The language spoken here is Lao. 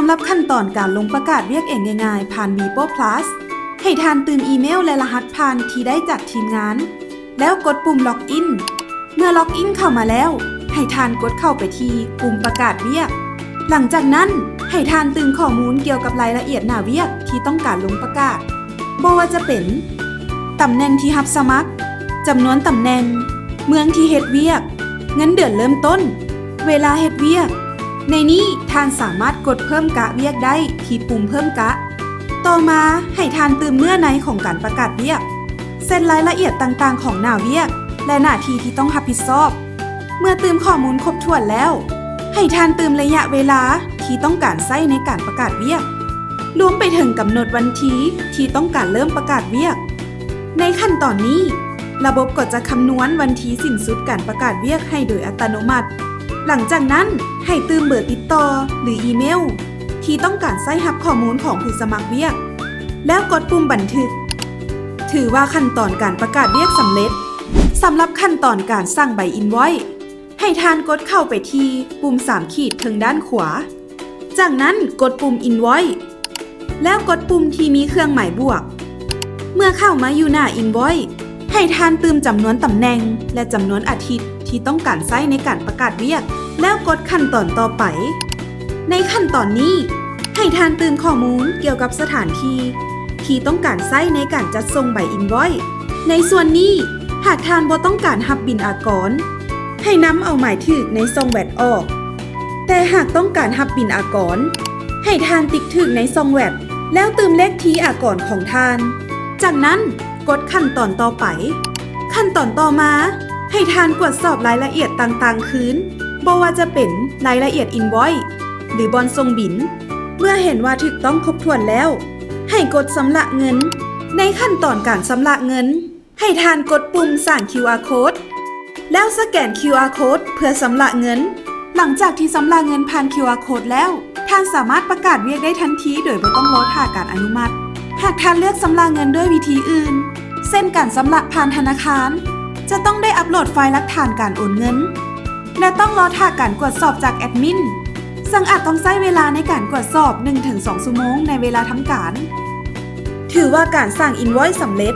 ສຳລັບຂັ້ນຕອນການລົງປະກາດວຽກເອງງ່າຍໆ ຜ່ານ Bpo Plus ໃຫ້ທ່ານຕື່ມອີເມວ ແລະ ລະຫັດຜ່ານທີ່ໄດ້ຈາກທີມງານ ແລ້ວກົດປຸ່ມ Login. ເມື່ອ Login ເຂົ້າມາແລ້ວ, ໃຫ້ທ່ານກົດເຂົ້າໄປທີ່ປຸ່ມປະກາດວຽກ. ຫຼັງຈາກນັ້ນ, ໃຫ້ທ່ານຕື່ມຂໍ້ມູນກ່ຽວກັບລາຍລະອຽດໜ້າວຽກທີ່ຕ້ອງການລົງປະກາດ, ບໍ່ວ່າຈະເປັນ ຕຳແໜ່ງທີ່ຮັບສະໝັກ, ຈຳນວນຕຳແໜ່ງ, ເມືອງທີ່ເຮັດວຽກ, ເງິນເດືອນເລີ່ມຕົ້ນ, ເວລາເຮັດວຽກ. ໃນນີ້ທ່ານສາມາດກົດເພີ່ມກະວຽກໄດ້ທີ່ປຸ່ມເພີ່ມກະ. ຕໍ່ມາໃຫ້ທ່ານຕື່ມເນື້ອໃນຂອງການປະກາດວຽກ, ເຊັ່ນລາຍລະອຽດຕ່າງໆຂອງໜ້າວຽກ ແລະ ໜ້າທີ່ທີ່ຕ້ອງຮັບຜິດຊອບ. ເມື່ອຕື່ມຂໍ້ມູນຄົບຖ້ວນແລ້ວ, ໃຫ້ທ່ານຕື່ມໄລຍະເວລາທີ່ຕ້ອງການໃຊ້ໃນການປະກາດວຽກ, ລວມໄປເຖິງກຳນົດວັນທີທີ່ຕ້ອງການເລີ່ມປະກາດວຽກ. ໃນຂັ້ນຕອນນີ້, ລະບົບກໍຈະຄຳນວນວັນທີສິ້ນສຸດການປະກາດວຽກໃຫ້ໂດຍອັດຕະໂນມັດ. ຫຼັງຈາກນັ້ນ, ໃຫ້ຕື່ມເບີຕິດຕໍ່ ຫຼື ອີເມວ ທີ່ຕ້ອງການໃຊ້ຮັບຂໍ້ມູນຂອງຜູ້ສະໝັກວຽກ, ແລ້ວກົດປຸ່ມບັນທຶກ. ຖືວ່າຂັ້ນຕອນການປະກາດວຽກສຳເລັດ. ສຳລັບຂັ້ນຕອນການສັ່ງໃບ Invoice, ໃຫ້ທ່ານກົດເຂົ້າໄປທີ່ປຸ່ມສາມຂີດເທິງດ້ານຂວາ. ຈາກນັ້ນກົດປຸ່ມ Invoice ແລ້ວກົດປຸ່ມທີ່ມີເຄື່ອງໝາຍບວກ. ເມື່ອເຂົ້າມາຢູ່ໜ້າ Invoice, ໃຫ້ທ່ານຕື່ມຈຳນວນຕຳແໜ່ງ ແລະ ຈຳນວນອາທິດທີ່ຕ້ອງການໃຊ້ໃນການປະກາດວຽກ, ແລ້ວກົດຂັ້ນຕອນຕໍ່ໄປ. ໃນຂັ້ນຕອນນີ້, ໃຫ້ທ່ານຕື່ມຂໍ້ມູນກ່ຽວກັບສະຖານທີ່ທີ່ຕ້ອງການໃຊ້ໃນການຈັດສົ່ງໃບ Invoice. ໃນສ່ວນນີ້, ຫາກທ່ານບໍ່ຕ້ອງການຮັບບິນອາກອນ, ໃຫ້ນຳເອົາໝາຍຖືກໃນຊ່ອງ VAT ອອກ. ແຕ່ຫາກຕ້ອງການຮັບບິນອາກອນ, ໃຫ້ທ່ານຕິກຖືກໃນຊ່ອງ VAT ແລ້ວຕື່ມເລກທີອາກອນຂອງທ່ານ. ຈາກນັ້ນ, ກົດຂັ້ນຕອນຕໍ່ໄປ. ຂັ້ນຕອນຕໍ່ມາ, ໃຫ້ທ່ານກວດສອບລາຍລະອຽດຕ່າງໆຄືນ, ບໍ່ວ່າຈະເປັນລາຍລະອຽດ Invoice ຫຼື ບ່ອນສົ່ງບິນ. ເມື່ອເຫັນວ່າຖືກຕ້ອງຄົບຖ້ວນແລ້ວ, ໃຫ້ກົດຊຳລະເງິນ. ໃນຂັ້ນຕອນການຊຳລະເງິນ, ໃຫ້ທ່ານກົດປຸ່ມສານ QR Code ແລ້ວສະແກນ QR Code ເພື່ອຊຳລະເງິນ. ຫຼັງຈາກທີ່ຊຳລະເງິນຜ່ານ QR Code ແລ້ວ, ທ່ານສາມາດປະກາດວຽກໄດ້ທັນທີໂດຍບໍ່ຕ້ອງລໍຖ້າການອະນຸມັດ. ຫາກທ່ານເລືອກຊຳລະເງິນດ້ວຍວິທີອື່ນ, ເຊັ່ນການຊຳລະຜ່ານທະນາຄານ, ຈະຕ້ອງໄດ້ອັບໂຫຼດໄຟລ໌ຫຼັກຖານການໂອນເງິນ ແລະ ຕ້ອງລໍຖ້າການກວດສອບຈາກແອດມິນ, ເຊິ່ງອາດຕ້ອງໃຊ້ເວລາໃນການກວດສອບໜຶ່ງເຖິງສອງຊົ່ວໂມງໃນເວລາທຳການ. ຖືວ່າການສ້າງ Invoice ສຳເລັດ.